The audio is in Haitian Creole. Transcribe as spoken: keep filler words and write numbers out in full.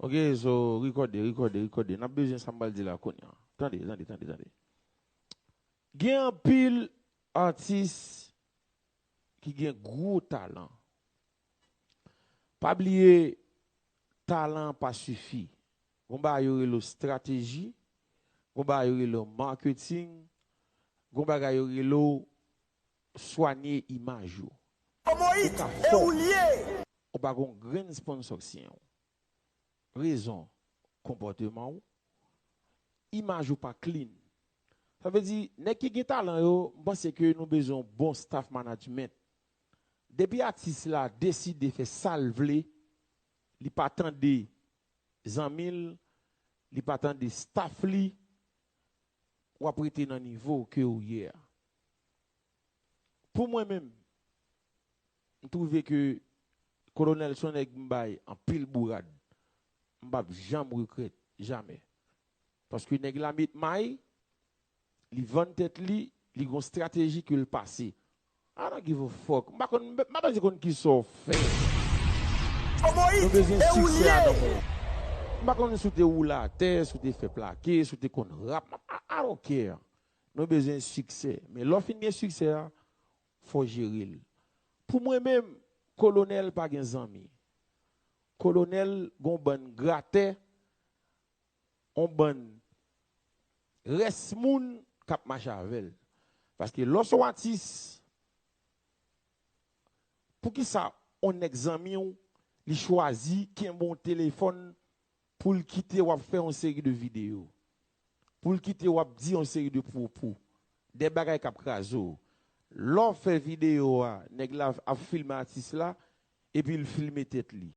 Ok, so, rekòde, rekòde, rekòde. N ap bezwen sa m pral di la kounye a. Tande, tande, tande, tande. Gen anpil atis ki gen gwo talan. Pa bliye, talan pa sifi. Gon bagay yo rele w estrateji, gon bagay yo rele w marketing, gon bagay yo rele w swanye imaj ou. Ou ka fò, ou pa gon grenn sponsor k siyen w. Rezon, konpòteman w, imaj ou pa clean. Sa vle di, nèg ki gen talan yo, m panse ke nou bezwen yon bon staff management. Depi atis la deside fè sa l vle, li pa tande zanmi l, li pa tande staff li, w ap rete nan nivo ke ou ye a. Pou mwen menm, m twouve ke Kolonèl se yon nèg m bay anpil bourad. M p ap janm regrèt, jamè. Paske nèg la met may, li vann tèt li, li gon estrateji ke l pase. I don't give a fuck. M pa konn, m pa bezwen konn kisa w fè. Nou bezwen siksè a nan men w. M pa konn si w te woule atè, si w te fè plake, si w te konn rap. I, I don't care. Nou bezwen siksè. Men lè w fin gen siksè a, fò w jere l. Pou mwen menm, Kolonèl pa gen zanmi. Kolonèl gon bann gratè, on bann rès moun k ap mache avè l. Paske lè w se yon atis, poukisa on nèg zanmi w, li chwazi kenbe yon telefòn pou l kite w ap fè yon seri de videyo, pou l kite w ap di yon seri de pwopo, de bagay k ap kraze w? Lè w fè videyo a, nèg la ap filme atis la, epi l filme tèt li.